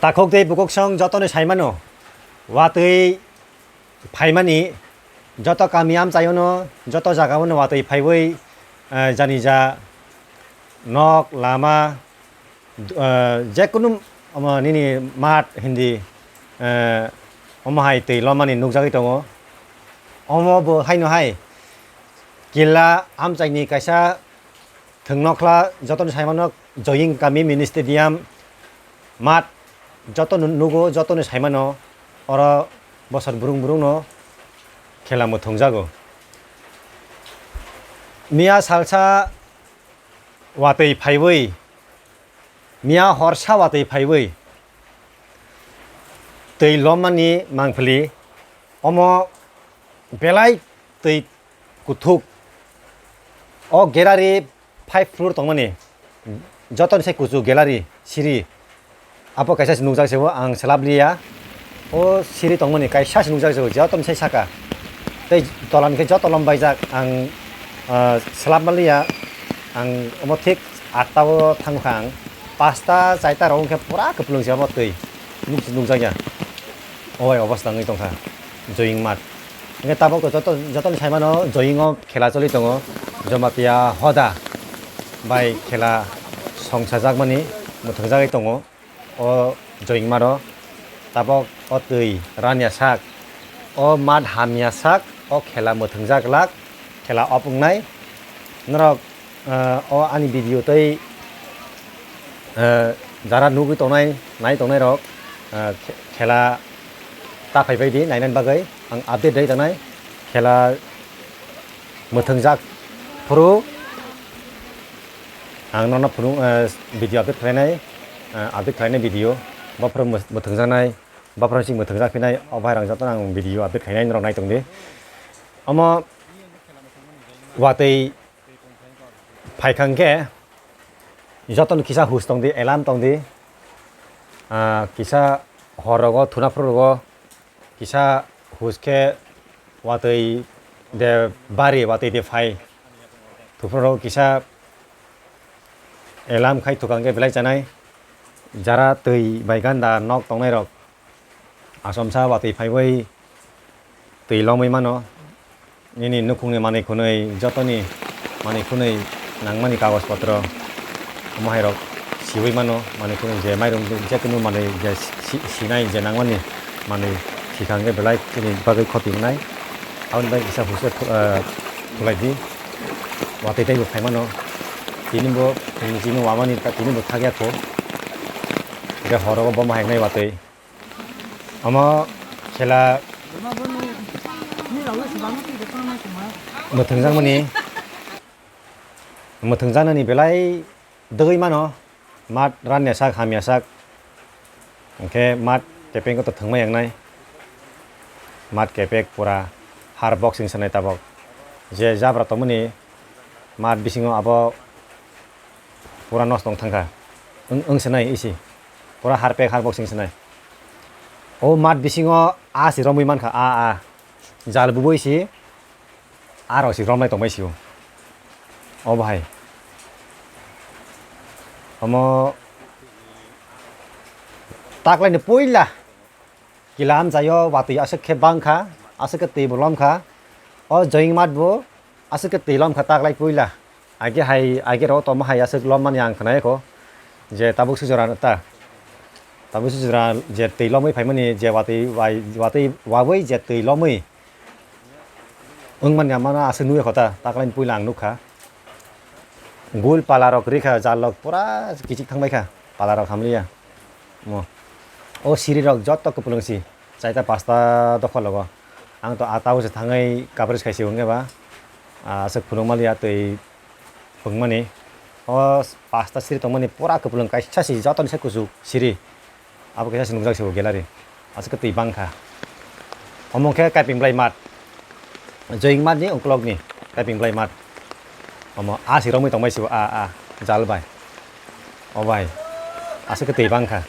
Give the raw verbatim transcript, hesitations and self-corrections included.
Takhuk tei bukhuk song jotono sai mano, watwi phaimani joto kami amchaiono, joto jagaono watwi phaiwi, eh, jani ja nok, lama, eh, jekunu, omo, nini mat hindi, eh, omo hai twi lomani nukjagwi tongo. Omo bo haino hai killa amchaini kaisa thwngnokhla, jotono sai mano, Joying kami mini stadium mat, joto nu-, nugo, joto ni sai mano, oro bosor burung burung no khela mwthwng jago. Miya salsa watwi phaiwi, miya horsa watwi phaiwi twi lommani mangpili, omo belai twi kuthuk. O gallery five floor tongmani, joto ni sai kuchuk gallery siri. Abo kaisa se nukjak se o, ang selap liya. O siri tongmani kaisa se nukjak se o, joto ni sai saka. Tei tola ni khe joto lom baijak, ang, ah, selap ma liya. Ang omo thik atta o thang kha ang. Pasta chaita rok wngkhe pura kwplwng se omo twi. Nuk-, nukjak ya. O bai obostha wngwi tongkha Joying mat. Hingke tabok to joto, joto ni sai mano Joying o khela choli tongo. Jamatia Hoda bai khela songsajakmani mwthangjakgwi tongo o Joying maro. Tabok o twi ranya sak, o mat hamya sak, o khela mwthangjak glak, khela off wngnai. Norok, eh, o ani video tei, eh, jara nugwi tongnai, nai tongnai rok, eh, khe-, khela ta phai bai di nainani bagwi ang update ri tongnai. Khela mwthangjak phuru ang nono phunuk, eh, video update khlainai, eh, update khlainai video. Bophuru mw-, mwthangjaknai, bophuru sing mwthangjak phinai, o bai rang jotono ang video update khlainai norok nai tongdi. Omo watwi phaikha hwnkhe jotono kisa hus tongdi, alarm tongdi. Ah, kisa hor rogo thuna phuru rogo kisa hus khe watwi de bari, watwi de phai. Thuphrok kisa alarm khai thukang khe belai chanai. Jara twi bai ganda nok tongnai rok asomsa watwi phaiwi twi lomwi mano. Nini nukhungni manwi khwnwi, jotoni manwi khwnwi nangmani kagoj potro, omo hai rok siwi mano, manwi khwnwi je mairum je kunu manwi je si-, si-, sinai je nangmani manwi sikha hwnkhe belai chini bagwi khoti wngnai. Aboni bagwi kisa huse thu-, eh, thulai di. Watwi teibo phai mano. Tini bo, tini bo wamani ta-, tini bo thakya kho. Je horogo bo ma hai wngnai watwi. Omo khela mwthangjakmani, mwthangjaknani belai dogwi mano, mat ranya sak, hamya sak, hwnkhe mat kepeng kotor thwngma yangnai, mat kepek pura har boxing sanai tabok, je jabra tongmani mat bisingo abo pura nosto wng thangkha, wng, wng sanai isi, pura har pek har boxing sanai. O mat bisingo a si romwi mankha, a, a. Jal bubui si, a rok si romnai tongbai sio. O bahai. Omo taklaini puila kila amchaio watwi aswk khe bangkha, aswk khe twi bo lomkha. O joying mat bo aswk khe twi lomkha taklai puila. Age hai, age ro tongma hai aswk lommani ang khwnai kho je tabuk sujora ta. Tabuk sujora je twi lomwi phaimani je watwi wai, watwi wawi je twi lomwi wngmani amano aswk nugwi kho ta, taklaini puila ang nukha. Gul pala rok rikha, jal rok pura kichik thangbai kha, pala rok hamliya. Mo. O siri rok joto kwplwng si, chaita pasta dokhor logo. Ang to a tabuk se thangwi coverage khai se wngya ba. Ah, aswk phunukma liya twi phungmani. O pasta siri tongmani pura kwplwng kaisa si jotoni se kuchuk siri. Abo kaisa se nukjak se bo gallery. Aswk khe twi bangkha. Omo khe Kaiping Blai mat. Joying mat ni ukulok ni Kaiping Blai mat. Omo a si romwi tongbai se bo a, a jal bai. O bai. Aswk khe twi bangkha.